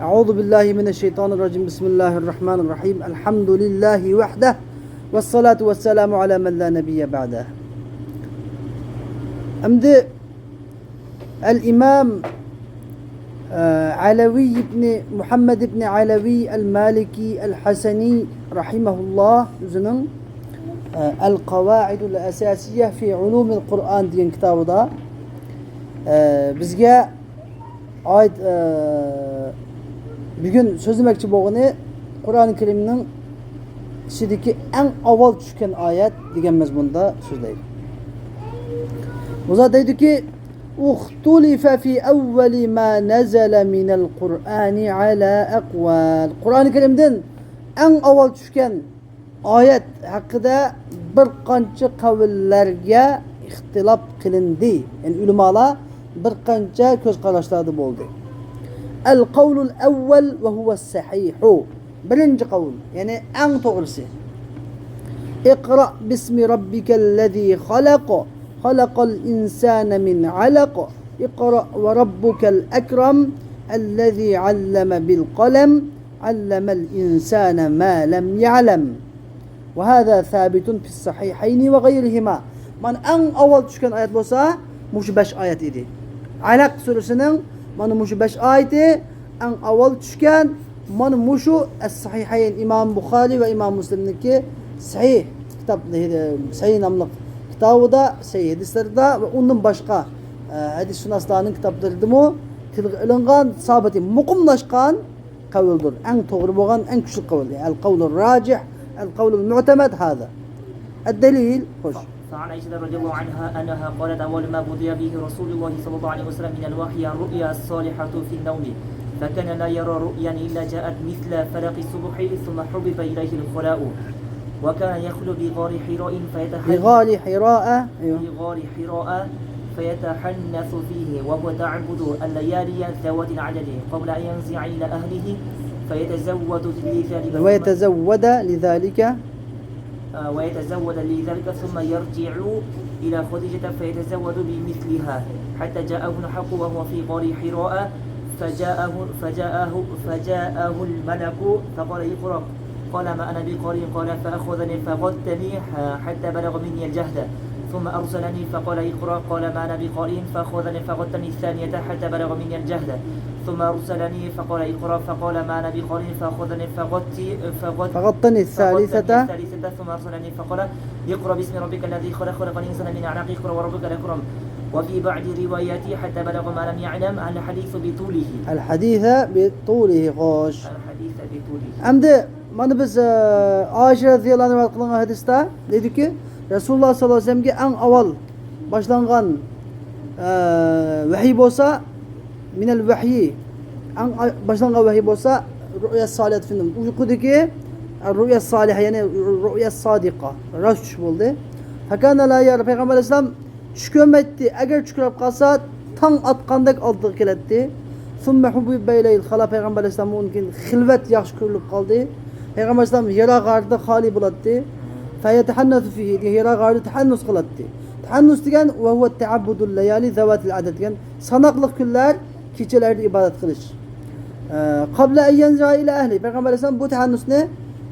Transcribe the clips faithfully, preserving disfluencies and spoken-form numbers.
أعوذ بالله من الشيطان الرجيم. بسم الله الرحمن الرحيم. الحمد لله وحده والصلاة والسلام على من لا نبي بعده. ئەمدى ئەل ئىمام، ئە، ئەلەۋى ئىبنى مۇھەممەد ئىبنى ئەلەۋى ئەل مالىكى ئەل ھەسەنى راھىمەھۇللاھ ئۆزىنىڭ، ئە، ئەل قاۋائىدۇل ئەساسىيە فى ئۇلۇمىل قۇرئان دېگەن كىتابىدا، ئە، بىزگە ئايەت، ئە، بۈگۈن سۆزلىمەكچى بولغىنى قۇرئان كەرىمنىڭ ئىچىدىكى ئەڭ ئاۋۋال چۈشكەن ئايەت دېگەن مەزمۇندا سۆزلەيدۇ. بۇ زات دەيدۇكى، اختلف في أول ما نزل من القرآن على أقوال. قۇرئان كەرىمدىن ئەڭ ئاۋۋال چۈشكەن ئايەت ھەققىدە بىر قانچە قەۋللەرگە ئىختىلاپ قىلىندى. يەنى ئۆلىمالار بىر قانچە كۆز قاراشلاردا بولدى. القول الأول وهو الصحيح. بىرىنچى قەۋل، يەنى ئەڭ توغرىسى. اقرأ باسم ربك الذي خلق، خلق الإنسان من علق، اقرأ وربك الأكرم، الذي علم بالقلم، علم الإنسان ما لم يعلم. وهذا ثابت في الصحيحين وغيرهما. مانا ئەڭ ئاۋۋال چۈشكەن ئايەت بولسا مۇشۇ بەش ئايەت ئىدى. ئەلەق سۈرىسىنىڭ مانا مۇشۇ بەش ئايىتى ئەڭ ئاۋۋال چۈشكەن. مانا مۇشۇ ئەس-سەھىھەين، ئىمام بۇخارىي ۋە ئىمام مۇسلىمنىڭكى سەھىھ كىتاب، سەھىھ ناملىق كىتابىدا، سەھىھ ھەدىسلىرىدا ۋە ئۇندىن باشقا، ئە، ھەدىسشۇناسلارنىڭ كىتابلىرىدىمۇ تىلغا ئېلىنغان، سابىتى، مۇقىملاشقان قەۋلدۇر. ئەڭ توغرا بولغان، ئەڭ كۈچلۈك قەۋل. القول الراجح، القول المعتمد هذا. الدليل، خوش. فعن عائشة رضي الله عنها أنها قالت: أول ما بدأ به رسول الله صلى الله عليه وسلم من الوحي الرؤيا الصالحة في النوم، فكان لا يرى رؤيا إلا جاءت مثل فلق الصبح، ثم حبب إليه الخلاء، وكان يخلو بغار حراء فيتحدث بغار حراء، أيوة. بغار حراء فيتحنث فيه وهو تعبد الليالي ذوات العدد قبل أن ينزع إلى أهله فيتزود لذلك، ويتزود لذلك، آه، ويتزود لذلك ثم يرجع إلى خديجة فيتزود بمثلها حتى جاءه الحق وهو في غار حراء فجاءه، فجاءه، فجاءه الملك فقال: اقرأ. قال: ما أنا بقارئ. قال: فأخذني فغطني حتى بلغ مني الجهد، ثم أرسلني فقال: اقرأ. قال: ما أنا بقارئ. فأخذني فغطني الثانية حتى بلغ مني الجهد، ثم أرسلني فقال: اقرأ. فقال: ما أنا بقارئ. فأخذني فغطي-، فغط-، فغطني الثالثة. فغطني الثالثة، ثم أرسلني فقال: اقرأ باسم ربك الذي خلق، خلق الإنسان من علق، اقرأ وربك الأكرم. وفي بعض الروايات حتى بلغ ما لم يعلم. الحديث بطوله. الحديث بطوله، خوش. الحديث بطوله. ئەمدى مانا بىز، ئە، ئائىشە رەزىياللاھۇ ئەنھا رىۋايەت قىلغان ھەدىستە دەيدۇكى، رەسۇلۇللاھ سەللەللاھۇ ئەلەيھى ۋەسەللەمگە ئەڭ ئاۋۋال باشلانغان، ئە، ۋەھىي بولسا، مىنەل ۋەھيى، ئەڭ ئا-، باشلانغان ۋەھىي بولسا، رۇئيا سالىھەت فىننەم، ئۇيقۇدىكى، ئە، رۇئيا سالىھە، يەنى رۇئيا سادىقە، راست چۈش بولدى. فكان لا يرى، پەيغەمبەر ئەلەيھىسسالام چۈش كۆرمەيتتى. ئەگەر چۈش كۆرۈپ قالسا، تاڭ ئاتقاندەك ئالدىغا كېلەتتى. ثم حبب إليه الخلاء، پەيغەمبەر ئەلەيھىسسالامغا ئۇنىڭ كېيىن خىلۋەت ياخشى كۆرۈلۈپ قالدى. پەيغەمبەر ئەلەيھىسسالام ھىرا غارىدا خالىي بولاتتى. فيتحنث فيه، ھىرا غارىدا تەھەننۇس قىلاتتى. تەھەننۇس دېگەن، وهو تعبد الليالي ذوات العدد دېگەن ساناقلىق كۈنلەر، كېچىلەردە ئىبادەت قىلىش. ئە، قبل أن ينزع إلى أهله، پەيغەمبەر ئەلەيھىسسالام بۇ تەھەننۇسنى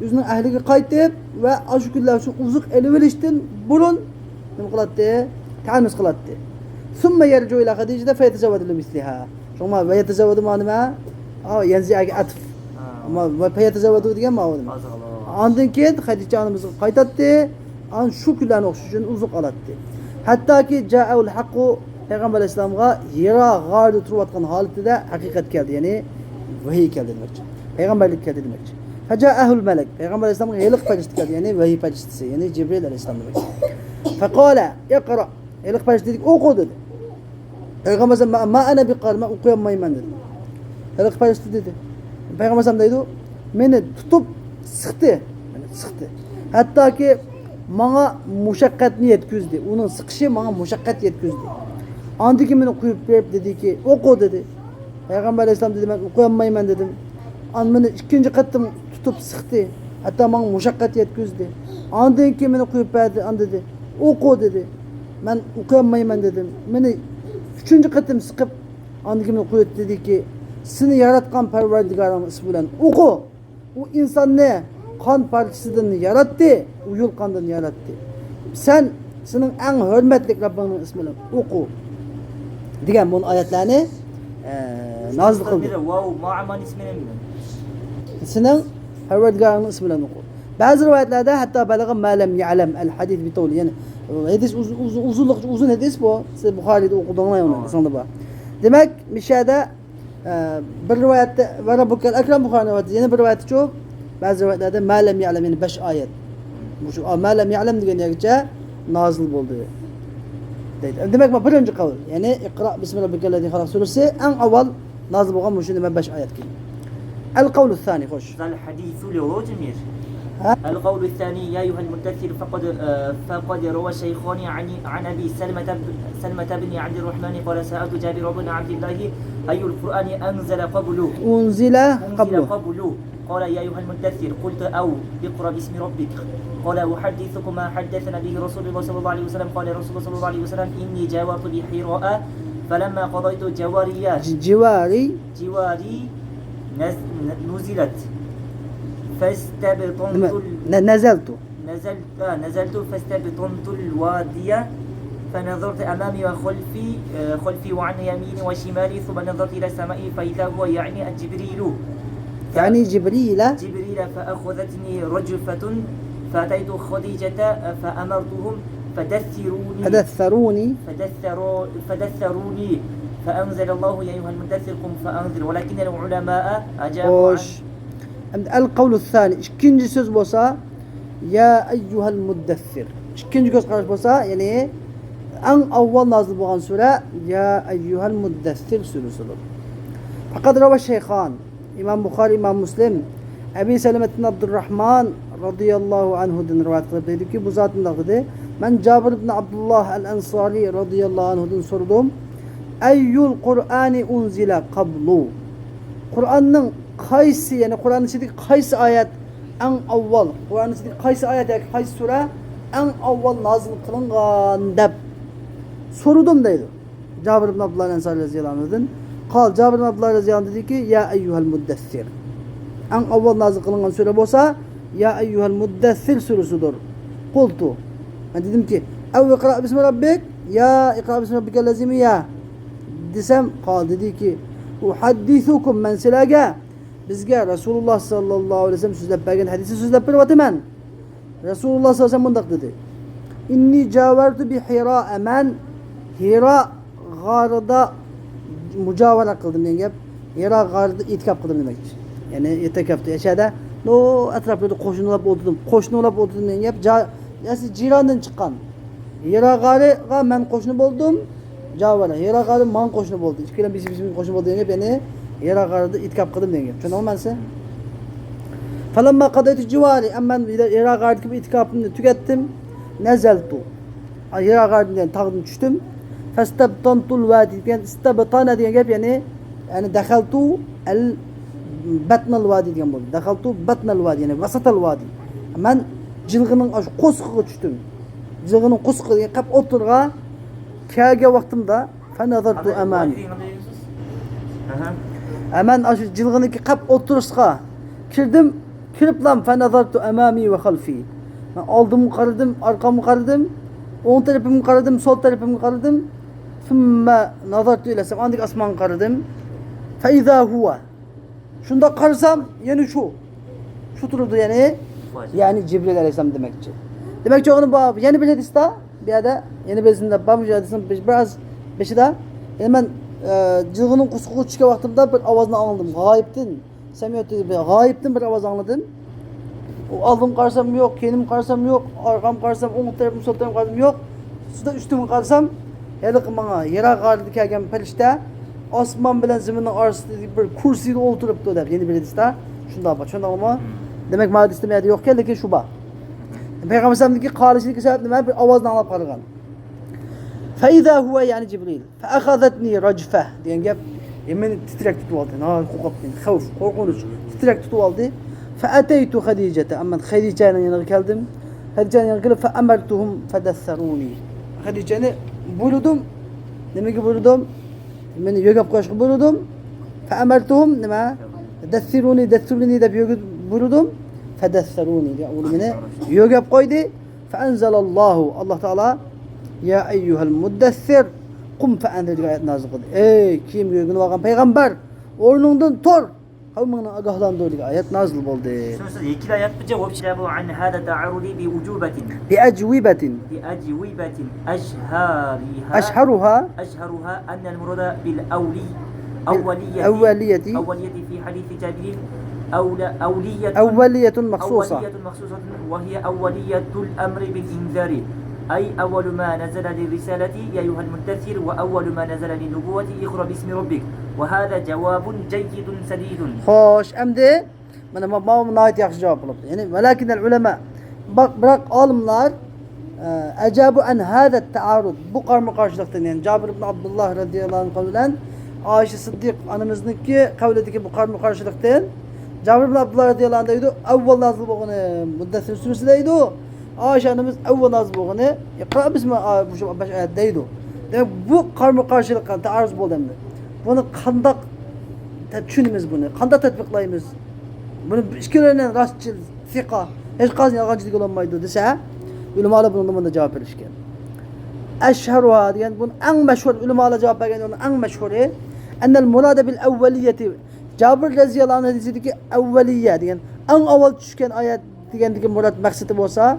ئۆزىنىڭ ئەھلىگە قايتىپ ۋە ئاشۇ كۈنلەر ئۈچۈن ئوزۇق ئېلىۋېلىشتىن بۇرۇن نېمە قىلاتتى؟ تەھەننۇس قىلاتتى. ثم يرجع إلى خديجة فيتزود لمثلها. شۇڭا ۋەيەتەزەۋۋەدۇ مانا نېمە؟ ھا، يەنزىئەگە ئەتىپ. ھا. ئەمما ۋە پەيەتەزەۋۋەدۇ دېگەن ماۋۇ نېمە؟ ئازغىنە. ئاندىن كېيىن خەدىچە ئانىمىزغا قايتاتتى. ئان شۇ كۈنلەرنى ئوخشاش ئۈچۈن ئوزۇق ئالاتتى. ھەتتاكى جاءه الحق، پەيغەمبەر ئەلەيھىسسالامغا ھىرا غارىدا تۇرۇۋاتقان ھالىتىدە ھەقىقەت كەلدى، يەنى ۋەھىي كەلدى دېمەكچى. پەيغەمبەرلىك كەلدى دېمەكچى. فجاءه الملك، پەيغەمبەر ئەلەيھىسسالامغا ھېلىقى پەرىشتە كەلدى، يەنى ۋەھىي پەرىشتىسى، يەنى جىبرىل ئەلەيھىسسالام دېمەكچى. فقال اقرأ، ھېلىقى پەرىشتە دېدى، ئوقۇ دېدى. پەيغەمبەر ئەلەيھىسسالام، ما، ما أنا بقارئ، مەن ئوقۇيالمايمەن دېدى. ھېلىقى پەرىشتە دېدى. پەيغەمبەر ئەلەيھىسسالام دەيدۇ، مېنى تۇتۇپ سىقتى. مېنى سىقتى. ھەتتاكى ماڭا مۇشەققەتنى يەتكۈزدى. ئۇنىڭ سىقىشى ماڭا مۇشەققەت يەتكۈزدى. ئاندىن كېيىن مېنى قويۇپ بېرىپ دېدىكى، ئوقۇ دېدى. پەيغەمبەر ئەلەيھىسسالام دېدى، مەن ئوقۇيالمايمەن دېدىم. ئاندىن مېنى ئىككىنچى قېتىم تۇتۇپ سىقتى. ھەتتا ماڭا مۇشەققەت يەتكۈزدى. ئاندىن كېيىن مېنى قويۇپ بەردى. ئاندىن دېدى، ئوقۇ دېدى. مەن ئوقۇيالمايمەن دېدىم. مېنى ئۈچىنچى قېتىم سىقىپ، ئاندىن كېيىن مېنى قويۇپ دېدىكى، سېنى ياراتقان پەرۋەردىگارىڭنىڭ ئىسمى بىلەن ئوقۇ. ئۇ ئىنساننى قان پارچىسىدىن ياراتتى، ئۇيۇل قاندىن ياراتتى. سەن سېنىڭ ئەڭ ھۆرمەتلىك رەببىڭنىڭ ئىسمى بىلەن ئوقۇ، دېگەن بۇ ئايەتلەرنى، ئە، نازىل قىلدى. ۋاۋ، ما ئەمەن ئىسمىنىڭ. سېنىڭ پەرۋەردىگارىڭنىڭ ئىسمى بىلەن ئوقۇ. بەزى رىۋايەتلەردە ھەتتا بەلەغە ما لەم يەلەم ئەل ھەدىس بىتولى. يەنى ھەدىس ئۇز-، ئۇز-، ئۇزۇنلۇق، ئۇزۇن ھەدىس بۇ. سىز بۇخارىدا ئوقۇدۇڭلار، ئۇنى ئېسىڭدە بار. دېمەك، مىشەدە ئە، بىر رىۋايەتتە ۋە رەببۇكەل ئەكرەم، بۇخارىنىڭ رىۋايىتى، يەنە بىر رىۋايەتتىچۇ، بەزى رىۋايەتلەردە ما لەم يەلەم، يەنى بەش ئايەت. مۇشۇ، ئا، ما لەم يەلەم دېگەن يەرگىچە نازىل بولدى دەيدۇ. دېمەك، بۇ بىرىنچى قەۋل. يەنى ئىقرا بىسمى رەببىكەللەزى خەلەق سۈرىسى ئەڭ ئاۋۋال نازىل بولغان مۇشۇ نېمە بەش ئايەتكە. ئەل قەۋلۇ سانى، خوش. زال ھەدىسۇ لىغۇجمىر. ها؟ القول الثاني، يا أيها المدثر، فقد، آه، فقد روى الشيخان عن، عن أبي سلمة ب-، سلمة بن عبد الرحمن قال: سألت جابر بن عبد الله: أي القرآن أنزل قبله؟ أنزل أنزل قبله. قبله. قال: يا أيها المدثر. قلت: أو اقرأ باسم ربك. قال: أحدثكم ما حدثنا به رسول الله صلى الله عليه وسلم. قال رسول الله صلى الله عليه وسلم: إني جاورت بحراء فلما قضيت جواري، ج-، جواري. جواري نز-، نزلت فاستبطنت نعم. ال-، ن-، نزلت. نزلت، آه، نزلت فاستبطنت الوادي فنظرت أمامي وخلفي، آه، خلفي وعن يميني وشمالي، ثم نظرت إلى السماء فإذا هو، يعني، جبريل. ف-، يعني جبريل. جبريل، فأخذتني رجفة فأتيت خديجة، آه، فأمرتهم فدثروني. فدثروني. فدثرو-، فدثروني. فأنزل الله: يا أيها المدثر قم فأنذر. ولكن العلماء أجابوا عن خوش. ئەمدى ئەل قەۋلۇ سانى، ئىككىنچى سۆز بولسا، يا ئەييۇھەل مۇددەسسىر. ئىككىنچى كۆز قاراش بولسا، يەنى ئەڭ ئاۋۋال نازىل بولغان سۈرە يا ئەييۇھەل مۇددەسسىر سۈرىسىدۇر. فەقەد رەۋە شەيخان، ئىمام بۇخارى، ئىمام مۇسلىم ئەبى سەلەمەتتىن ئابدۇرراھمان رەزىياللاھۇ ئەنھۇدىن رىۋايەت قىلىپ دەيدۇكى، بۇ زات مۇنداق دېدى: مەن جابىر ئىبن ئابدۇللاھ ئەل ئەنسارى رەزىياللاھۇ ئەنھۇدىن سورىدىم، ئەييۇل قۇرئانى ئۇنزىلە قەبلۇ؟ قۇرئاننىڭ قايسى، يەنى قۇرئان ئىچىدىكى قايسى ئايەت ئەڭ ئاۋۋال، قۇرئان ئىچىدىكى قايسى ئايەت ياكى قايسى سۈرە ئەڭ ئاۋۋال نازىل قىلىنغان دەپ سورىدىم دەيدۇ جابىر ئىبن ئابدۇللا ئەنسارى رەزىياللاھۇ ئەنھۇدىن. قال، جابىر ئىبن ئابدۇللا رەزىياللاھۇ ئەنھۇ دېدىكى، يا ئەييۇھەل مۇددەسسىر. ئەڭ ئاۋۋال نازىل قىلىنغان سۈرە بولسا يا ئەييۇھەل مۇددەسسىر سۈرىسىدۇر. قۇلتۇ، مەن دېدىمكى، ئەۋ ئىقرا بىسمى رەببىك، يا ئىقرا بىسمى رەببىكەللەزىمۇ يا دېسەم، قال، دېدىكى، ئۇھەددىسۇكۇم، مەن سىلەرگە بىزگە رەسۇلۇللا ساللاللاھۇ ئەلەيھى ۋەسەللەم سۆزلەپ بەرگەن ھەدىسنى سۆزلەپ بېرىۋاتىمەن. رەسۇلۇللا ساللاللاھۇ ئەلەيھى ۋەسەللەم مۇنداق دېدى، ئىننى جاۋەرتۇ بىھىرا، مەن ھىرا غارىدا مۇجاۋەرە قىلدىم دېگەن گەپ. ھىرا غارىدا ئېتىكاپ قىلدىم دېمەكچى. يەنى ئېتىكاپتا ئەشەدە نو ئەتراپلىرىدا قوشنىلاپ ئولتۇردۇم، قوشنىلاپ ئولتۇردۇم دېگەن گەپ. جا-، يەسى جىراندىن چىققان. ھىرا غارىغا مەن قوشنا بولدۇم. جاۋەر، ھىرا غارى ماڭا قوشنا بولدى. ئىككىلەن بىسى بىسى قوشنا بولدى دېگەن گەپ، يەنى ھىرا غارىدا ئېتىكاپ قىلدىم دېگەن گەپ. چۈشەندىڭمۇ مەنىسى؟ فەلەمما قەدەيتۇ جىۋارى، ئەمما مەن ھىرا غارىدىكى بۇ ئېتىكاپىمنى تۈگەتتىم. نەزەلتۇ. ھىرا غارىدىن، يەنى تاغدىن چۈشتۈم. فەستەبتانتۇل ۋادى دېگەن، ئىستەبتانە دېگەن گەپ، يەنى، يەنى دەخەلتۇ ئەل بەتنەل ۋادى دېگەن بولدى. دەخەلتۇ بەتنەل ۋادى، يەنى ۋەسەتەل ۋادى. مەن جىلغىنىڭ ئاشۇ قورسىقىغا چۈشتۈم. جىلغىنىڭ قورسىقىغا دېگەن قەپ ئوتتۇرىغا كەلگەن ۋاقتىمدا، فەنەزەرتۇ ئەمامى. ھە، مەن ئاشۇ جىلغىنىڭكى قەپ ئوتتۇرىسىغا كىردىم، كىرىپلام، فەنەزەرتۇ ئەمامى ۋە خەلفى. مەن ئالدىمغا قارىدىم، ئارقامغا قارىدىم، ئوڭ تەرىپىمگە قارىدىم، سول تەرىپىمگە قارىدىم. ثم نظرت إلى السماء، ئاندىن كېيىن ئاسمانغا قارىدىم. فإذا هو، شۇنداق قارىسام، يەنە شۇ. شۇ تۇرىدۇ، يەنى، يەنى جىبرىل ئەلەيھىسسالام دېمەكچى. دېمەكچى بولغىنىم بۇ، يەنە بىر ھەدىستە، بۇ يەردە يەنە بىر ھەدىسنى تاپقان، شۇ ھەدىسنىڭ بىر، بىر ئاز بېشىدا، يەنى مەن، ئە، جىلغىنىڭ قورسىقىغا چۈشكەن ۋاقتىمدا بىر ئاۋازنى ئاڭلىدىم. غايىبتىن، سەمىئتۇ، غايىبتىن بىر ئاۋاز ئاڭلىدىم. ئۇ ئالدىمغا قارىسام يوق، كەينىمگە قارىسام يوق، ئارقامغا قارىسام، ئوڭ تەرەپكە، سول تەرەپكە قارىسام يوق. شۇنداق ئۈستۈمگە قارىسام، ھېلىقى ماڭا ھىرا غارىدا كەلگەن پەرىشتە ئاسمان بىلەن زېمىننىڭ ئارىسىدا بىر كۇرسىدا ئولتۇرۇپتۇ دەپ يەنە بىر ھەدىستە شۇنداق بار. چۈشەندىڭلارمۇ؟ مم. دېمەك، مانا ھەدىستە مەيەردە يوق ئىكەن، لېكىن شۇ بار. پەيغەمبەر ئەلەيھىسسالامدىكى قارىشىدىكى سەۋەب نېمە؟ بىر ئاۋازنى ئاڭلاپ قارىغان. فإذا هو، يەنى جىبرىل. فأخذتني رجفة دېگەن گەپ، يەنى مېنى تىترەك تۇتۇۋالدى. ناھايىتى قورقۇپ كەتتىم. خەۋپ، قورقۇنچ، تىترەك تۇتۇۋالدى. فأتيت خديجة، ئەمما خەدىچەنىڭ يېنىغا كەلدىم. خەدىچەنىڭ يېنىغا كېلىپ، فأمرتهم فدثروني. خەدىچەنى بۇيرۇدۇم. نېمىگە بۇيرۇدۇم؟ مېنى يۆگەپ قويۇشقا بۇيرۇدۇم. فأمرتهم، نېمە؟ دثروني، دثروني دەپ يۆگە-، بۇيرۇدۇم. فدثروني دېگەن ئۇلار مېنى يۆگەپ قويدى. فأنزل الله، ئاللا تائالا، يا أيها المدثر قم فأنذر دېگەن ئايەت نازىل قىلدى. ئەي كىيىم يۆگىنىۋالغان پەيغەمبەر، ئورنۇڭدىن تۇر، قەۋمىڭنى ئاگاھلاندۇر دېگەن ئايەت نازىل بولدى. 所以说，一个人要不就我们 أجاب عن هذا التعارض بأجوبة، بأجوبة. بأجوبة أشهرها، أشهرها. أشهرها أن المراد بالأولي، أولية، أولية. أولية في حديث جابر، أولى، أولية، أولية مخصوصة. أولية مخصوصة، وهي أولية الأمر بالإنذار، أي أول ما نزل للرسالة يا أيها المدثر، وأول ما نزل للنبوة اقرأ باسم ربك، وهذا جواب جيد سديد. خوش، ئەمدى مانا ما-، ماۋۇ ناھايىتى ياخشى جاۋاب بولۇپتۇ. يەنى، ولكن العلماء، بىراق، بىراق ئالىملار، ئە، أجابوا عن هذا التعارض، بۇ قارمۇ قارشىلىقتىن، يەنى جابىر ئىبن ئابدۇللا رەزىياللاھۇ ئەنھۇ بىلەن ئائىشە سىددىق ئانىمىزنىڭكى قەۋلىدىكى بۇ قارمۇ قارشىلىقتىن، جابىر ئىبن ئابدۇللا رەزىياللاھۇ ئەنھۇ دەيدۇ، ئەۋۋەل نازىل بولغىنى مۇددەسسىر سۈرىسى دەيدۇ. ئائىشە ئانىمىز ئەۋۋەل نازىل بولغىنى ئىقرا بىسمى، ئا، مۇشۇ بەش ئايەت دەيدۇ. دېمەك، بۇ قارمۇ قارشىلىق، تائارۇز بولدى ئەمدى. بۇنى قانداق تە-، چۈشىنىمىز بۇنى؟ قانداق تەتبىقلايمىز؟ بۇنى ئىككىلىرىنى راستچىل، سىقا، ھېچقايسى يالغانچى دېگىلى بولمايدۇ دېسە، ئۆلىمالار بۇنىڭغا مۇنداق جاۋاب بېرىشكەن. أشهرها دېگەن، بۇنى ئەڭ مەشھۇر، ئۆلىمالار جاۋاب بەرگەن يولنىڭ ئەڭ مەشھۇرى، أن المراد بالأولية، جابىر رەزىياللاھۇ ئەنھۇ ھەدىسىدىكى ئەۋۋەلىيە دېگەن، ئەڭ ئاۋۋال چۈشكەن ئايەت دېگەندىكى مۇراد مەقسىتى بولسا،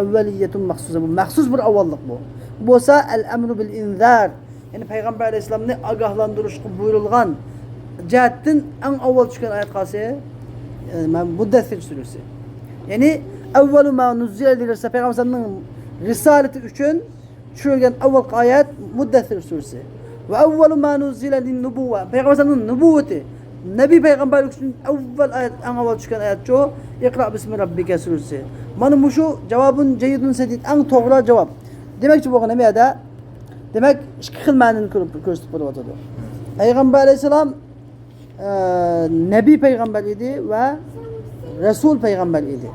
أولية مخصوصة، بۇ مەخسۇس بىر ئاۋۋاللىق بۇ. بۇ بولسا الأمر بالإنذار، يەنى پەيغەمبەر ئەلەيھىسسالامنى ئاگاھلاندۇرۇشقا بۇيرۇلغان جەھەتتىن ئەڭ ئاۋۋال چۈشكەن ئايەت قايسى؟ ئە، مۇددەسسىر سۈرىسى. يەنى أول ما نزل للرسالة، پەيغەمبەر ئەلەيھىسسالامنىڭ رىسالىتى ئۈچۈن چۈشۈرۈلگەن ئاۋۋالقى ئايەت مۇددەسسىر سۈرىسى. وأول ما نزل للنبوة، پەيغەمبەر ئەلەيھىسسالامنىڭ نۇبۇۋۋىتى، نەبىي پەيغەمبەرلىك ئۈچۈن ئەۋۋەل ئايەت، ئەڭ ئاۋۋال چۈشكەن ئايەتچۇ، اقرأ باسم ربك سۈرىسى. مانا مۇشۇ جاۋابۇن جەييىدۇن سەدىد، ئەڭ توغرا جاۋاب. دېمەكچى بولغىنىم بۇ يەردە، دېمەك، ئىككى خىل مەنىنى كۆرۈپ، كۆرسىتىپ بېرىۋاتىدۇ. پەيغەمبەر ئەلەيھىسسالام، ئە، نەبىي پەيغەمبەر ئىدى ۋە رەسۇل پەيغەمبەر ئىدى.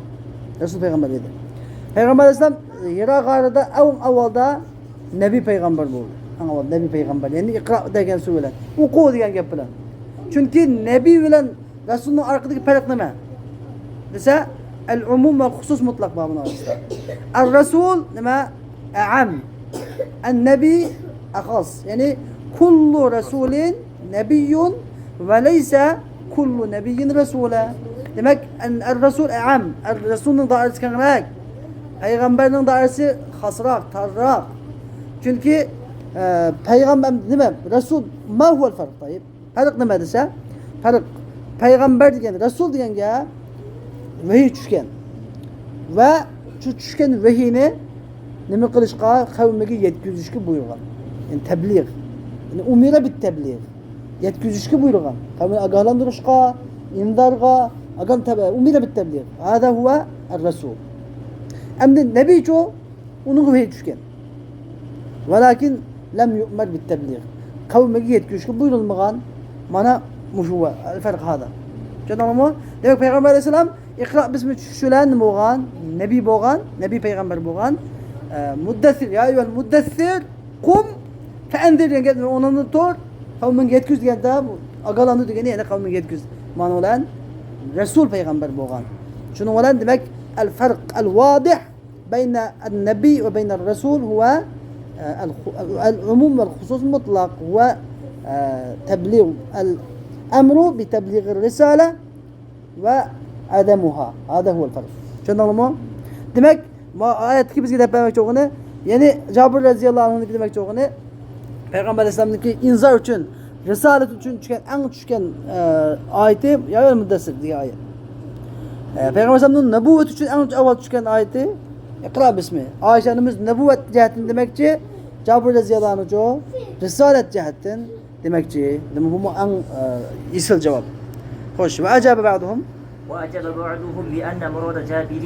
رەسۇل پەيغەمبەر ئىدى. پەيغەمبەر ئەلەيھىسسالام ھىرا غارىدا ئەڭ ئاۋۋالدا نەبىي پەيغەمبەر بولدى. ئەڭ ئاۋۋال نەبىي پەيغەمبەر، يەنى ئىقرا دېگەن سۆز بىلەن، ئوقۇ دېگەن گەپ بىلەن. چۈنكى نەبىي بىلەن رەسۇلنىڭ ئارىسىدىكى پەرق نېمە دېسە، ئەل ئومۇم ۋە خۇسۇس مۇتلەق بار بۇنىڭ ئارىسىدا. ئەر رەسۇل نېمە؟ ئەئەم. ئەن نەبىي ئەخەس. يەنى كۇللۇ رەسۇلىن نەبىييۇن ۋە لەيسە كۇللۇ نەبىييىن رەسۇلە. دېمەك، ئەن، ئەر رەسۇل ئەئەم. ئەر رەسۇلنىڭ دائىرىسى كەڭرەك. پەيغەمبەرنىڭ دائىرىسى خاسراق، تارراق. چۈنكى، ئە، پەيغەمبەر نېمە؟ رەسۇل، ما ھۇۋەل فەرق، تايىب؟ پەرق نېمە دېسە، پەرق، پەيغەمبەر دېگەن، رەسۇل دېگەنگە ۋەھىي چۈشكەن ۋە شۇ چۈشكەن ۋەھىينى نېمە قىلىشقا؟ قەۋمىگە يەتكۈزۈشكە بۇيرۇغان. يەنى تەبلىغ. يەنى ئۇمىرە بىت تەبلىغ. يەتكۈزۈشكە بۇيرۇغان. قەۋمىنى ئاگاھلاندۇرۇشقا، ئىنزارغا، ئاگاھ تەب-، ئۇمىرە بىت تەبلىغ. ھازا ھۇۋە ئەر رەسۇل. ئەمدى نەبىيچۇ؟ ئۇنىڭغا ۋەھىي چۈشكەن. ۋەلاكىن لەم يۇئمەر بىت تەبلىغ. قەۋمىگە يەتكۈزۈشكە بۇيرۇلمىغان. مانا مۇشۇ ۋە ئەل فەرق ھازا. چۈشەندىڭلارمۇ؟ دېمەك، پەيغەمبەر ئەلەيھىسسالام ئىقرا بىسمى چۈشۈش بىلەن نېمە بولغان؟ نەبىي بولغان، نەبىي پەيغەمبەر بولغان. ئە، مۇددەسسىر، يا ئەييۇھەل مۇددەسسىر، قۇم فەئەنزىر دېگەن گەپ، ئورنۇڭدىن تۇر، قەۋمىڭگە يەتكۈز دېگەندە، ئاگاھلاندۇر دېگىنى، يەنى قەۋمىڭگە يەتكۈز. مانا بىلەن رەسۇل پەيغەمبەر بولغان. شۇنىڭ بىلەن، دېمەك، ئەل فەرق ئەل ۋادىھ بين النبي وبين الرسول هو، آه، الخ-، العموم والخصوص المطلق، هو، آه، تبليغ الأمر بتبليغ الرسالة وعدمها. هذا هو الفرق. چۈشەندىڭلارمۇ؟ دېمەك، ما ئايەتتىكى بىزگە دەپ بەرمەكچى بولغىنى، يەنى جابىر رەزىياللاھۇ ئەنھۇنىڭكى دېمەكچى بولغىنى، پەيغەمبەر ئەلەيھىسسالامنىڭكى ئىنزار ئۈچۈن، رىسالەت ئۈچۈن چۈشكەن، ئەڭ چۈشكەن، ئە، ئايىتى يا ئەييۇھەل مۇددەسسىر دېگەن ئايەت. ئە، پەيغەمبەر ئەلەيھىسسالامنىڭ نەبۇۋۋەت ئۈچۈن ئەڭ ئاۋۋال چۈشكەن ئايىتى ئىقرا بىسمى. ئائىشە ئانىمىز نەبۇۋۋەت جەھەتتىن دېمەكچى، جابىر رەزىياللاھۇ ئەنھۇچۇ رىسالەت جەھەتتىن دېمەكچى. دېمەك، بۇمۇ ئەڭ، ئە، ئېسىل جاۋاب. خوش، وأجاب بعضهم. وأجاب بعضهم بأن مراد جابر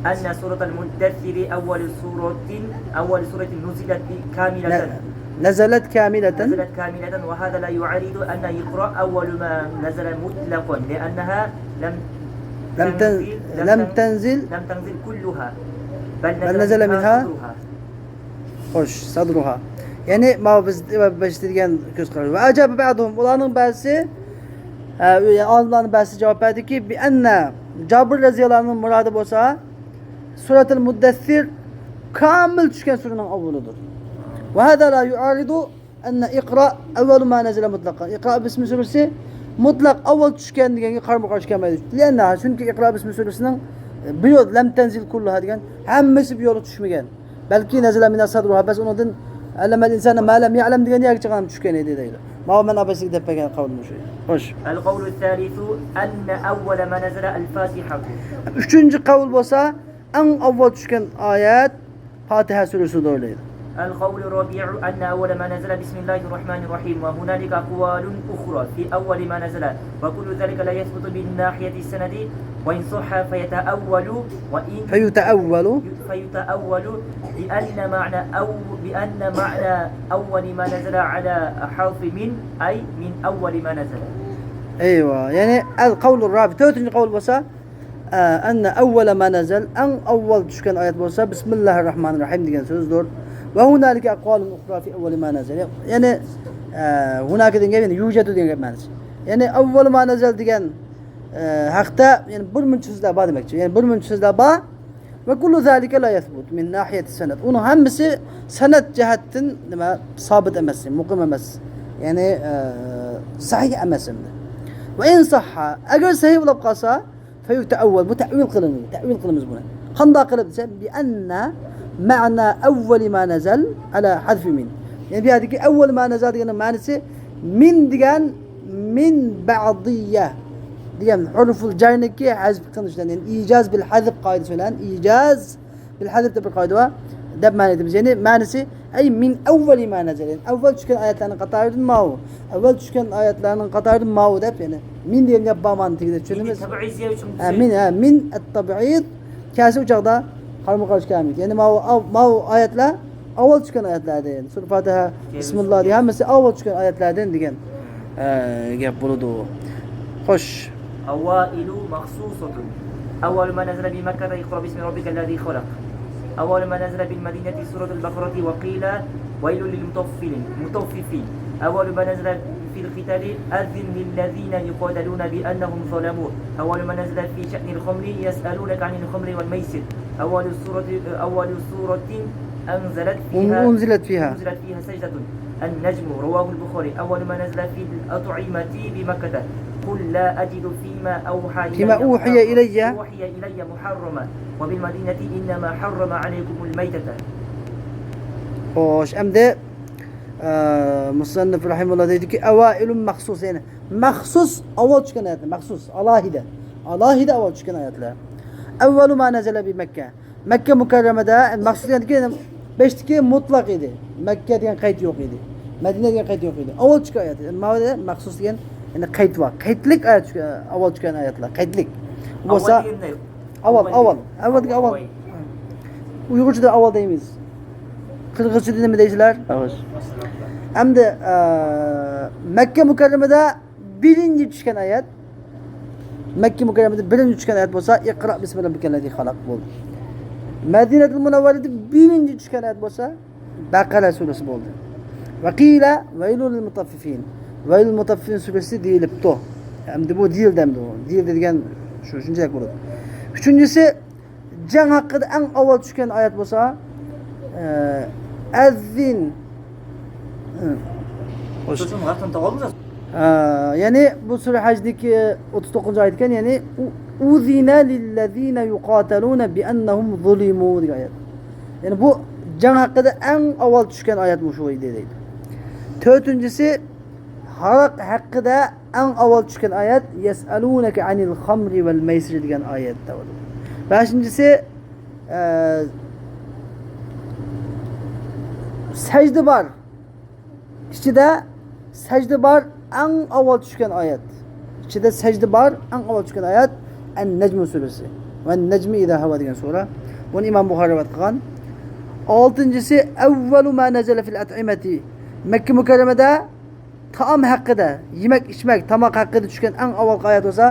أن سورة المدثر أول سورة، أول سورة نزلت كاملة. نزلت كاملة. نزلت كاملة، وهذا لا يعارض أن اقرأ أول ما نزل مطلقا، لأنها لم، لم تن-، تنزل، لم لم تن-، تنزل، لم تنزل كلها، بل بل نزل نزل منها منها صدرها. خوش، صدرها. يەنى ماۋۇ بىز باشتا دېگەن كۆز قاراش. ۋە ئەجابە بەزۇھۇم، ئۇلارنىڭ بەزىسى، ئە، ئالىملارنىڭ بەزىسى جاۋاب بەردىكى، بىئەننە، جابىر رەزىياللاھۇ ئەنھۇنىڭ مۇرادى بولسا، سۈرەتۇل مۇددەسسىر كامىل چۈشكەن سۈرىنىڭ ئاۋۋىلىدۇر. ۋە ھازا لا يۇئارىدۇ ئەننە ئىقرا ئەۋۋەلۇ ما نەزەلە مۇتلەقەن. ئىقرا بىسمى سۈرىسى مۇتلەق ئاۋۋال چۈشكەن دېگەنگە قارىمۇ قارشى كەلمەيدۇ. لىئەننەھا، چۈنكى ئىقرا بىسمى سۈرىسىنىڭ، ئە، بۇ يول لەم تەنزىل كۇللۇھا دېگەن ھەممىسى بۇ يولغا چۈشمىگەن. بەلكى نەزەلە مىنەس سەدرۇھا، بەس ئۇنىڭدىن ئەللەمەل ئىنسانە ما لەم يەلەم دېگەن يەرگىچە چىققان چۈشكەن ئىدى دەيدۇ. ماۋۇ مەن ئابەسىگە دەپ بەرگەن قەۋلىمۇ شۇ. خوش. القول الثالث أن أول ما نزل الفاتحة. ئۈچىنچى قەۋل بولسا، ئەڭ ئاۋۋال چۈشكەن ئايەت پاتىھە سۈرىسىدۇر دەيدۇ. القول الرابع أن أول ما نزل بسم الله الرحمن الرحيم، وهنالك أقوال أخرى في أول ما نزل، وكل ذلك لا يثبت من ناحية السند، وإن صح فيتأول، وإن فيتأول. فيتأول بأن معنى أو-، بأن معنى أول ما نزل على حرف من، أي من أول ما نزل. ئەيۋا، يەنى القول الرابع، تۆتىنچى قەۋل بولسا، ئە، أن أول ما نزل، ئەڭ ئاۋۋال چۈشكەن ئايەت بولسا، بىسمىللاھىر راھمانىر راھىم دېگەن سۆزدۇر. ۋە ھۇنالىكە ئەقۋالۇن ئۇخرا فى ئەۋۋەلى ما نەزەل. يەنى، ئە، ھۇناكە دېگەن گەپ، يەنى يۇجەدۇ دېگەن گەپ مەنىسى. يەنى ئەۋۋەلى ما نەزەل دېگەن، ئە، ھەقتە، يەنى بىر مۇنچە سۆزلەر بار دېمەكچى. يەنى بىر مۇنچە سۆزلەر بار. ۋە كۇللۇ زالىكە لا يەسبۇت مىن ناھىيەتى سەنەد. ئۇنىڭ ھەممىسى سەنەد جەھەتتىن نېمە، سابىت ئەمەس، مۇقىم ئەمەس. يەنى، ئە، سەھىھ ئەمەس ئەمدى. ۋە ئىن سەھھا، ئەگەر سەھىھ بولۇپ قالسا، فيتأول، بۇ تەئۋىل قىلىنىدۇ، تەئۋىل قىلىمىز بۇنى. قانداق قىلىپ دېسە، بىئەننە مەئنا ئەۋۋەلى ما نەزەل ئەلا ھەزفى مىن. يەنى بۇ يەردىكى ئەۋۋەلى ما نەزەل دېگەننىڭ مەنىسى، مىن دېگەن، مىن بەئدىيە دېگەن ھۇرۇفۇل جەرنىكى ھەزف قىلىنىشىدىن، يەنى ئىجاز بىل ھەزف قائىدىسى بىلەن، ئىجاز بىل ھەزف دەپ بىر قائىدە بار دەپ مەنە ئېيتىمىز. يەنى مەنىسى، ئەي مىن ئەۋۋەلى ما نەزەل، يەنى ئەۋۋەل چۈشكەن ئايەتلەرنىڭ قاتارىدىن ماۋۇ، ئەۋۋەل چۈشكەن ئايەتلەرنىڭ قاتارىدىن ماۋۇ دەپ، يەنى مىن دېگەن گەپ بار مانا تېگىدە چۈشىنىمىز. ھە، مىن، ھە، مىن ئەت-تەبئىد، كەلسە ئۇ چاغدا قارىمۇ قارشى كەلمەيدۇ. يەنى ماۋۇ، ئاۋ-، ماۋۇ ئايەتلەر ئاۋۋال چۈشكەن ئايەتلەردىن، سۈرە فاتىھە، بىسمىللا دېگەن ھەممىسى ئاۋۋال چۈشكەن ئايەتلەردىن دېگەن، ئە، گەپ بولىدۇ. خوش. أوائل مخصوصة. أول ما نزل بمكة اقرأ باسم ربك الذي خلق. أول ما نزل بالمدينة سورة البقرة وقيل ويل للمطففين، مطففين. أول ما نزل في القتال أذن للذين يقاتلون بأنهم ظلموا. أول ما نزل في شأن الخمر يسألونك عن الخمر والميسر. أول سورة، أول سورة أنزلت فيها، أنزلت فيها. أنزلت فيها سجدة. النجم. رواه البخاري. أول ما نزل في الأطعمة بمكة قل لا أجد فيما أوحى فيما إلي أوحي محرم-، إلي. أوحي إلي محرما. وبالمدينة إنما حرم عليكم الميتة. خوش، ئەمدى، ئە، مۇسەننىپ رەھىمۇللا دەيدىكى، ئەۋائىلۇن مەخسۇس، يەنى مەخسۇس ئاۋۋال چۈشكەن ئايەتلەر، مەخسۇس، ئالاھىدە، ئالاھىدە ئاۋۋال چۈشكەن ئايەتلەر. ئەۋۋەلۇ ما نەزەلە بىمەككە. مەككە مۇكەررەمىدە، مەخسۇس دېگەندىكى باشتىكى مۇتلەق ئىدى. مەككە دېگەن قەيت يوق ئىدى. مەدىنە دېگەن قەيت يوق ئىدى. ئاۋۋال چۈشكەن ئايەت. ماۋۇ مەخسۇس دېگەن، يەنى قەيت بار. قەيتلىك ئايەت چۈشكەن، ئاۋۋال چۈشكەن ئايەتلەر. قەيتلىك. بولسا، ئاۋۋال دېگەندە ئاۋۋال، ئاۋۋال. ئاۋۋال دېگەن ئاۋۋال. ئاۋۋال. ئۇيغۇرچىدا ئاۋۋال دەيمىز. قىرغىزچىدا نېمە دەيسىلەر؟ ئەمدى، ئە، مەككە مۇكەررەمىدە بىرىنچى چۈشكەن ئايەت. مەككە مۇكەررەمىدە بىرىنچى چۈشكەن ئايەت بولسا، ئىقرا بىسمى رەببىكەللەزى خەلەق بولدى. مەدىنەتۇل مۇنەۋۋەرىدە بىرىنچى چۈشكەن ئايەت بولسا، بەقەرە سۈرىسى بولدى. ۋە قىلە ۋەيلۇل لىل مۇتەففىفىن. ۋەيلۇل مۇتەففىفىن سۈرىسى دېيىلىپتۇ. ئەمدى بۇ دېيىلدى، ئەمدى بۇ. دېيىلدى دېگەن شۇ، شۇنچىلىك بولىدۇ. ئۈچىنچىسى، جەڭ ھەققىدە ئەڭ ئاۋۋال چۈشكەن ئايەت بولسا، ئە، ئەززىن. ئە، يەنى بۇ سۈرە ھەجدىكى ئوتتۇز توققۇزىنچى ئايەت ئىكەن، يەنى ئۇ-، ئۇزىنە لىللەزىنە يۇقاتەلۇنە بىئەننەھۇم زۇلىمۇ دېگەن ئايەت. يەنى بۇ جەڭ ھەققىدە ئەڭ ئاۋۋال چۈشكەن ئايەت مۇشۇ ئىدى دەيدۇ. تۆتىنچىسى، ھاراق ھەققىدە ئەڭ ئاۋۋال چۈشكەن ئايەت، يەسئەلۇنەكە ئەنىل خەمرى ۋەل مەيسىر دېگەن ئايەت. بەشىنچىسى، ئە، سەجدە بار. ئىچىدە سەجدە بار، ئەڭ ئاۋۋال چۈشكەن ئايەت. ئىچىدە سەجدە بار، ئەڭ ئاۋۋال چۈشكەن ئايەت، ئەن نەجمۇ سۈرىسى. ۋەن نەجمى ئىزا ھەۋا دېگەن سۈرە. بۇنى ئىمام بۇخارى رىۋايەت قىلغان. ئالتىنچىسى، ئەۋۋەلۇ ما نەزەلە فىل ئەتئىمەتى. مەككە مۇكەررەمىدە تائام ھەققىدە، يېمەك، ئىچمەك، تاماق ھەققىدە چۈشكەن ئەڭ ئاۋۋالقى ئايەت بولسا،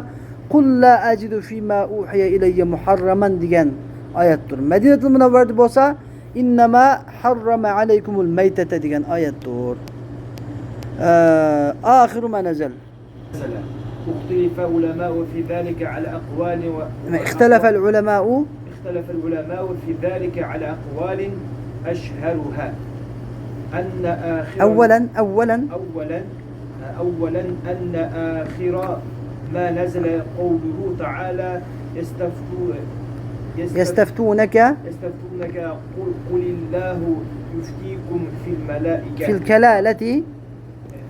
قۇل لا ئەجىدۇ فىما ئۇھىيە ئىلەييە مۇھەررەمەن دېگەن ئايەتتۇر. مەدىنەتۇل مۇنەۋۋەرىدە بولسا، إنما حرم عليكم الميتة دېگەن ئايەتتۇر. ئە، آخر ما نزل. اختلف العلماء في ذلك على أقوال و... اختلف العلماء. اختلف العلماء في ذلك على أقوال أشهرها أن آخر أولا، أولا. أولا، أولا أن آخر ما نزل قوله تعالى: يستفتو-، يستف-، يستفتونك. يستفتونك قل، قل الله يفتيكم في الملائكة. في الكلالة.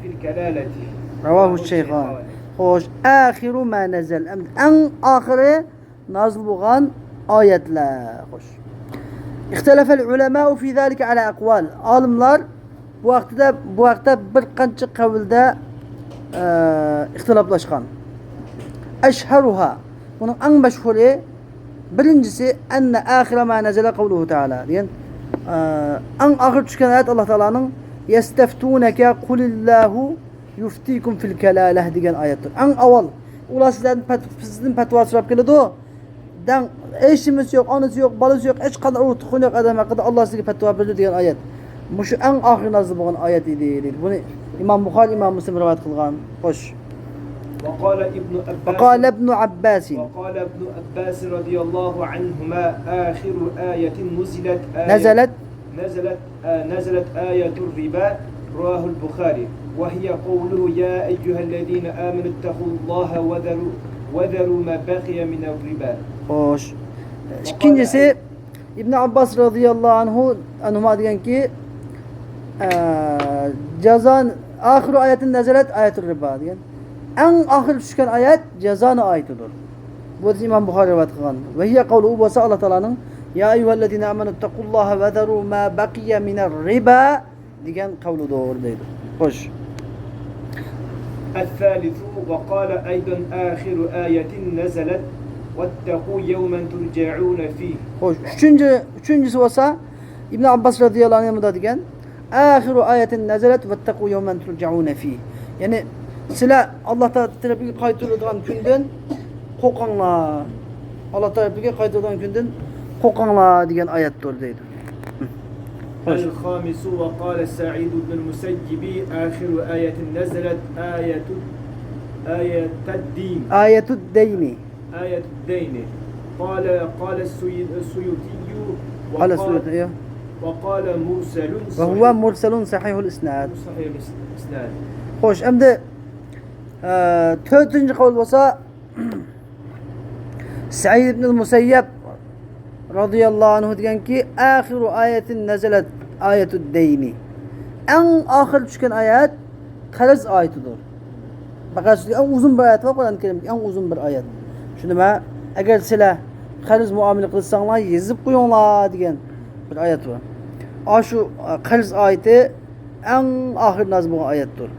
في الكلالة. رواه الشيخان. خوش، آخر ما نزل. ئەمدى ئەڭ ئاخىرى نازىل بولغان ئايەتلەر. خوش. اختلف العلماء في ذلك على أقوال. ئالىملار بۇ ھەقتە، بۇ ھەقتە بىر قانچە قەۋلدە، ئە، ئىختىلاپلاشقان. أشهرها. بۇنىڭ ئەڭ مەشھۇرى، بىرىنچىسى، أن آخر ما نزل قوله تعالى دېگەن، ئە، ئەڭ ئاخىر چۈشكەن ئايەت ئاللا تائالانىڭ يستفتونك قل الله يفتيكم في الكلالة دېگەن ئايەتتۇر. ئەڭ ئاۋۋال ئۇلار سىزدىن پەت-، سىزدىن پەتىۋا سوراپ كېلىدۇ. دەڭ، ئېشىمىسى يوق، ئانىسى يوق، بالىسى يوق، ھېچقانداق ئۇرۇق تۇغقىنى يوق ئادەم ھەققىدە ئاللا سىزگە پەتىۋا بېرىدۇ دېگەن ئايەت. مۇشۇ ئەڭ ئاخىرى نازىل بولغان ئايەت ئىدى، دېدى. بۇنى ئىمام بۇخارى، ئىمام مۇسلىم رىۋايەت قىلغان. خوش. وقال ابن عباس، وقال ابن عباس. وقال ابن عباس رضي الله عنهما: آخر آية نزلت آية، نزلت. نزلت، آه، نزلت آية الربا. رواه البخاري. وهي قوله: يا أيها الذين آمنوا اتقوا الله وذروا، وذروا ما بقي من الربا. خوش. ئىككىنچىسى، ئىبن ئابباس رازىياللاھۇ ئەنھۇ، ئەنھۇما دېگەنكى، ئە، جازان، آخر آية نزلت آية الربا دېگەن. ئەڭ ئاخىرى چۈشكەن ئايەت جازانى ئايىتىدۇر. بۇ ھەدىسنى ئىمام بۇخارى رىۋايەت قىلغان. وهي قوله، بۇ بولسا ئاللا تائالانىڭ، يا أيها الذين آمنوا اتقوا الله وذروا ما بقي من الربا دېگەن قەۋلىدۇر دەيدۇ. خوش. الثالث، وقال أيضا: آخر آية نزلت واتقوا يوما ترجعون فيه. خوش، ئۈچىنچى، ئۈچىنچىسى بولسا ئىبن ئابباس رازىياللاھۇ ئەنھۇ دېگەن، آخر آية نزلت واتقوا يوما ترجعون فيه. يەنى سىلەر ئاللا تەرەپىگە قايتۇرۇلىدىغان كۈندىن قورقۇڭلار. ئاللا تەرەپىگە قايتۇرۇلىدىغان كۈندىن قورقۇڭلار دېگەن ئايەتتۇر دەيدۇ. خوش. الخامس، وقال سعيد بن المسيب: آخر آية نزلت آية، آية الدين. آية الدين. آية الدين. قال، قال السي-، السيوطي، قال وقال، السيوطي، أيوه. وقال مرسل، وهو صحيح، مرسل صحيح الإسناد. صحيح الإسناد. خوش، ئەمدى، ئە، تۆتىنچى قەۋل بولسا، سەئىد ئىبنۇل مۇسەييەب رازىياللاھۇ ئەنھۇ دېگەنكى، آخر آية نزلت آية الدين. ئەڭ ئاخىرى چۈشكەن ئايەت قەرز ئايىتىدۇر. بەقەرە سۈرىسىدىكى ئەڭ ئۇزۇن بىر ئايەت بار، قۇرئان كەرىمدىكى ئەڭ ئۇزۇن بىر ئايەت. شۇ نېمە؟ ئەگەر سىلەر قەرز مۇئامىلە قىلساڭلار، يېزىپ قويۇڭلار دېگەن بىر ئايەت بار. ئاشۇ، ئە، قەرز ئايىتى ئەڭ ئاخىرى نازىل بولغان ئايەتتۇر.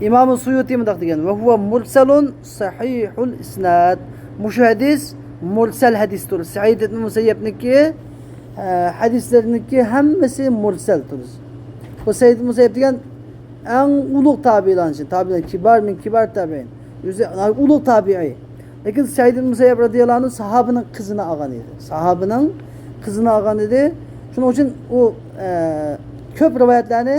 ئىمام سۇيۇتى مۇنداق دېگەن: وهو مرسل صحيح الإسناد. مۇشۇ ھەدىس مۇرسەل ھەدىستۇر. سەئىد ئىبن مۇسەييەبنىڭكى، ئە، ھەدىسلىرىنىڭكى ھەممىسى مۇرسەلدۇر. بۇ سەئىد ئىبن مۇسەييەب دېگەن ئەڭ ئۇلۇغ تابىئىلارنىڭ ئىچىدىن، تابىئىلەر، كىبار مىن كىبار تابىئىن. ئۆزى ئۇلۇغ تابىئىي. لېكىن سەئىد ئىبن مۇسەييەب رازىياللاھۇ ئەنھۇ ساھابىنىڭ قىزىنى ئالغان ئىدى. ساھابىنىڭ قىزىنى ئالغان ئىدى. شۇنىڭ ئۈچۈن ئۇ، ئە، كۆپ رىۋايەتلەرنى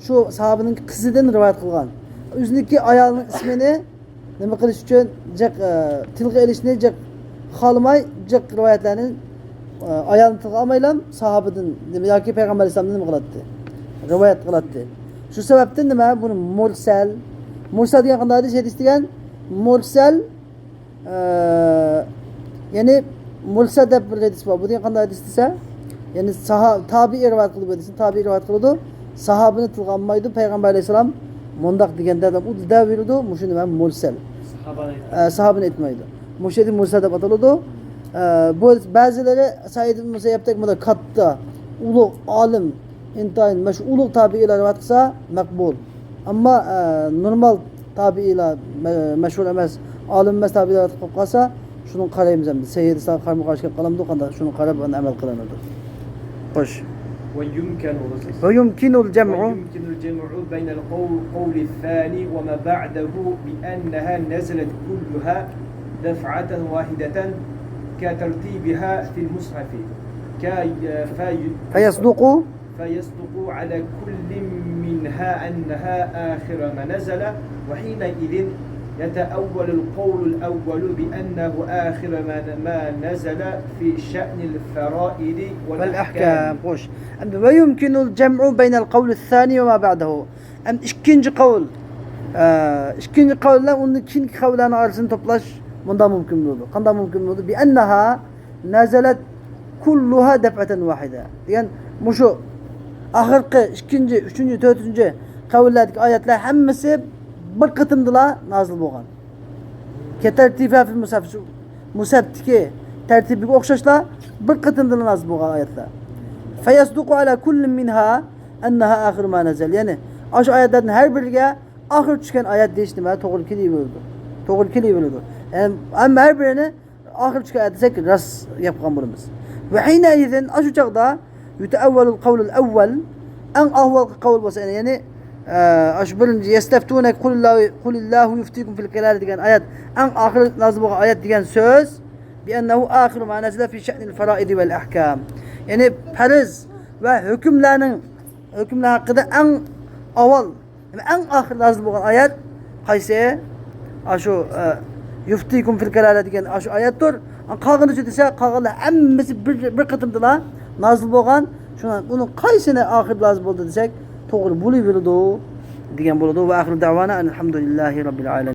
شۇ ساھابىنىڭ قىزىدىن رىۋايەت قىلغان. ئۆزىنىڭكى ئايالىنىڭ ئىسمىنى نېمە قىلىش ئۈچۈن جىق، ئە، تىلغا ئېلىشنى جىق خالىماي، جىق رىۋايەتلەرنى، ئە، ئايالىنى تىلغا ئالمايلا ساھابىدىن نېمە ياكى پەيغەمبەر ئەلەيھىسسالامدىن نېمە قىلاتتى؟ رىۋايەت قىلاتتى. شۇ سەۋەبتىن نېمە بۇنى مۇرسەل، مۇرسەل دېگەن قانداق ھەدىس، ھەدىس دېگەن مۇرسەل، ئە، يەنى مۇرسەل دەپ بىر ھەدىس بار. بۇ دېگەن قانداق ھەدىس دېسە، يەنى ساھا-، تابىئىي رىۋايەت قىلىدۇ بۇ ھەدىسنى، تابىئىي رىۋايەت قىلىدۇ. ساھابىنى تىلغا ئالمايدۇ. پەيغەمبەر ئەلەيھىسسالام مۇنداق دېگەندە دەپ ئۇ دەۋېرىدۇ. مۇشۇ نېمە مۇرسەل. ساھابىنى ئە، ساھابىنى ئېيتمايدۇ. مۇشۇ يەردە مۇرسەل دەپ ئاتىلىدۇ. ئە، بۇ بەزىلىرى سەئىد ئىبن مۇسەييەبتەك بۇنداق كاتتا، ئۇلۇغ ئالىم، ئىنتايىن مەشھۇر ئۇلۇغ تابىئىيلار رىۋايەت قىلسا مەقبۇل. ئەمما، ئە، نورمال تابىئىيلار، مە-، مەشھۇر ئەمەس، ئالىم ئەمەس تابىئىيلار رىۋايەت قىلىپ قالسا، شۇنىڭغا قارايمىز ئەمدى. سەئىد ئىسلام قارىمۇ قارشى كېلىپ قالامدۇ، قانداق، شۇنىڭغا قاراپ ئەمەل قىلىنىدۇ. خوش. ويمكن، ويمكن الجمع، ويمكن الجمع بين القول، قول الثاني وما بعده بأنها نزلت كلها دفعة واحدة كترتيبها في المصحف. كا-، في-، فيصدق على كل منها أنها آخر ما نزل، وحينئذ يتأول القول الأول بأنه آخر ما، ما نزل في شأن الفرائض والأحكام. والأحكام. خوش. Endi ويمكن الجمع بين القول الثاني وما بعده. Endi ikkinchi qawl, e, ikkinchi qawl bilan undan keyingi qawllarni orasini to'plash bunday mumkin bo'ldi. Qanday mumkin bo'ldi? بأنها نزلت كلها دفعة واحدة. Degan mushu oxirgi ikkinchi, uchinchi, to'rtinchi qavllardagi oyatlar hammasi bir qitimdila nozil bo'lgan. كترتيبها في المصحف, shu mushafdagi tartibiga o'xshashla bir qitimdila nozil bo'lgan oyatlar. فيصدق على كل منها أنها آخر ما نزل. Ya'ni, shu oyatlardan har biriga oxir tushgan oyat deyish nima? To'g'ri kelaveradi. To'g'ri kelaveradi. Ya'ni, hamma har birini oxir tushgan oyat desak, rost gap qilgan bo'lamiz. وحينئذ, shu chog'da, يتأول القول الأول, eng avvalgi qawl bo'lsa, ya'ni, e, shu birinchi يستفتونك قل الله، قل الله يفتيكم في الكلالة degan oyat, eng oxir nozil bo'lgan oyat degan so'z, بأنه آخر ما نزل في شأن الفرائض والأحكام. Ya'ni farz va hukmlarning, hukmlar haqida eng avval, eng oxir nozil bo'lgan oyat qaysi? Shu, e, يفتيكم في الكلالة degan shu oyatdir. Qolganicha desa, qolganlar hammasi bir, bir qitimdila nozil bo'lgan. Shundan uning qaysini oxir nozil bo'ldi desak, to'g'ri bo'laveradi degan bo'ladi. وآخر دعوانا أن الحمد لله رب العالمين.